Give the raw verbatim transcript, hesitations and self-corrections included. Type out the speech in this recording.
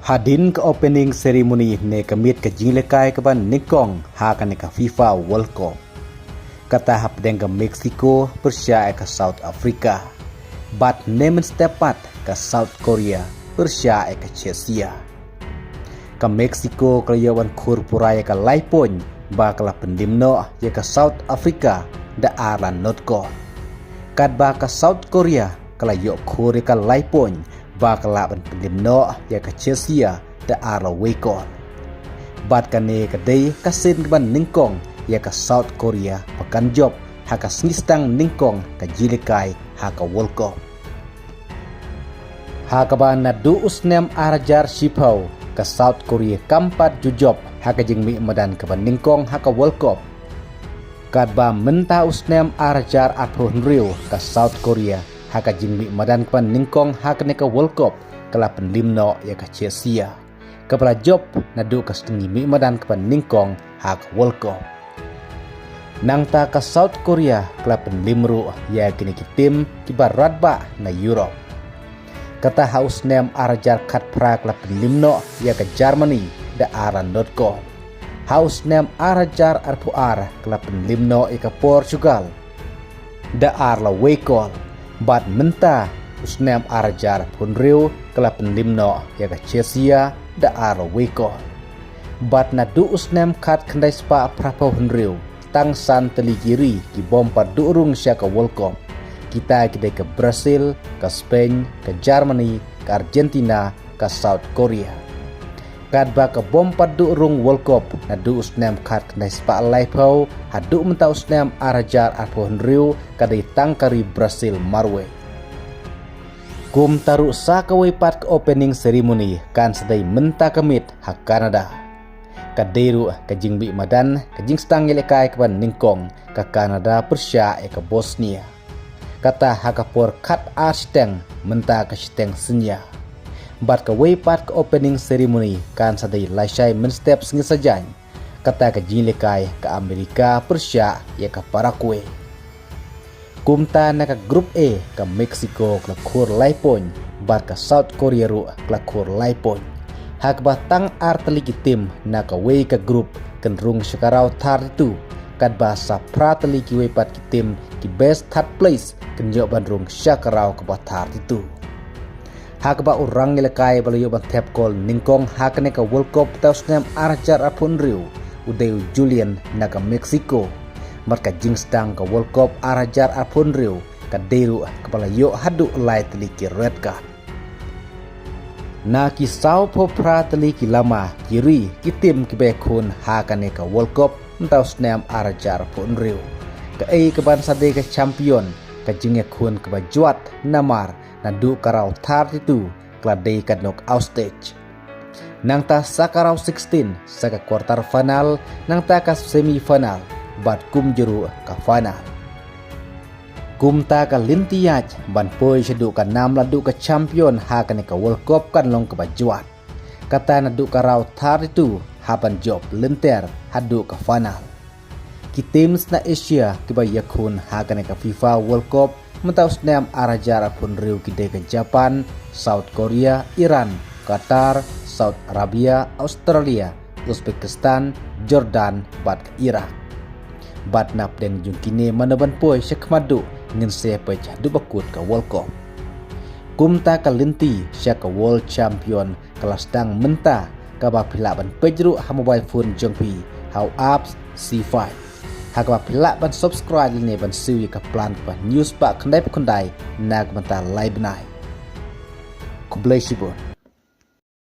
Hadien ka opening ceremony ne ka miet ka jingïalehkai kaba nyngkong ha kane ka FIFA World Cup, kata hapdeng ka Mexico pyrshah ïa ka South Africa, bad mynstep pat ka South Korea pyrshah ïa ka Czechia. Ka Mexico ka la ïoh ban khur pura ïa ka lai point ba ka la pynliem noh ïa ka South Africa da ar la not kol. Katba ka South Korea ka la ïoh khur ïa ka lai point ba ka la pynliem noh ïa ka Czechia da ar la wei kol. Bad kane ka dei ka sien kaba nyngkong ïa ka South Korea ba kan jop ha ka sngi sdang nyngkong ka jingïalehkai ha ka World Cup. Ha kaba naduh u snem ar hajar shiphew ka South Korea kam pat ju jop ha ka jingmih madan kaba nyngkong ha ka World Cup. Katba mynta u snem ar hajar arphew hynriew ka South Korea ha ka jingmih madan kaba nyngkong ha kane ka World Cup ka la pynliem noh ïa ka Czechia, kaba la jop naduh ka sngi mih madan kaba nyngkong ha ka World Cup. Nangta ka South Korea ka la pynliem ruh ïa kine ki tim kiba radbah na Europe. Kata ha u snem ar hajar khatphra ka la pynliem noh ïa ka Germany da ar la not kol. Ha u snem ar hajar arphew ar ka la pynliem noh ïa ka Portugal da ar la wei kol. Bad mynta u snem ar hajar arphew hynriew ka la pynliem noh ïa ka Czechia da ar la wei kol. Bad naduh u snem khatkhyndai spah phraphew hynriew tang san tylli ki ri ki bym pat duh rung sha ka World Cup. Kita ki dei ka Brazil, ka Spain, ka Germany, ka Argentina, ka South Korea. Katba ka bym pat duh rung World Cup naduh u snem khatkhyndai spah laiphew haduh mynta u snem ar hajar arphew hynriew ka dei tang ka ri Brazil marwei. Kumta ruh sa kawei pat ka opening ceremony kan sa dei mynta ka miet ha Canada. Ka dei ruh ka jingmih madan ka jingsdang ïalehkai kaba nyngkong ka Canada pyrshah ïa ka Bosnia. Kata ha ka por khatar shiteng mynta ka shiteng synñia. Bad kawei pat ka opening ceremony kan sa dei lashai mynstep sngi Saitjaiñ, kata ka jingïalehkai ka America pyrshah ïa ka Paraguay. Kumta na ka Group A ka Mexico ka la khur lai point bad ka South Korea ruh ka la khur lai point. Ha kaba tang ar tylli ki tim na kawei ka group kin rung sha ka round thirty-two, katba sa phra tylli kiwei pat ki tim ki best third place kin ïoh ban rung sha ka round kaba thirty-two. Ha kaba u rangïalehkai ba la ïoh ban thep kol nyngkong ha kane ka World Cup mynta u snem ar hajar arphew hynriew u dei u Julian na ka Mexico. Bad ka jingsdang ka World Cup ar hajar arphew hynriew ka dei ruh kaba la ïoh haduh lai tylli ki red card. Na ki sawphew phra tylli ki lama ki ri ki tim kiba ïakhun ha kane ka World Cup mynta u snem ar hajar arphew hynriew. Kaei kaban sa dei ka champion, ka jingïakhun kaba jwat namar naduh ka round thirty-two ka la dei ka knockout stage. Nangta sa ka round sixteen, sa ka quarter final, nangta ka semi final, bad kumjuh ruh ka final. Kumta ka lynti ïaid ban poi shaduh ka nam la duh ka champion ha kane ka World Cup kan long kaba jwat. Kata naduh ka round thirty-two hap ban jop lynter haduh ka final. Ki teams na Asia kiba ïakhun ha kane ka FIFA World Cup mynta u snem ar hajar arphew hynriew ki dei ka Japan, South Korea, Iran, Qatar, Saudi Arabia, Australia, Uzbekistan, Jordan bad ka Iraq. Bad napdeng jong kine mano ban poi sha khmat duh ngin sa peit haduh ba kut ka World Cup. Kumta ka lynti sha ka World Champion ka la sdang mynta, kaba phi lah ban peit ruh ha mobile phone jong phi ha u apps C five. Ha kaba phi lah ban subscribe lane ban siew ïa ka plan kaba hynñiew spah khyndaiphew khyndai na ka bynta lai bnai. Khublei shibun.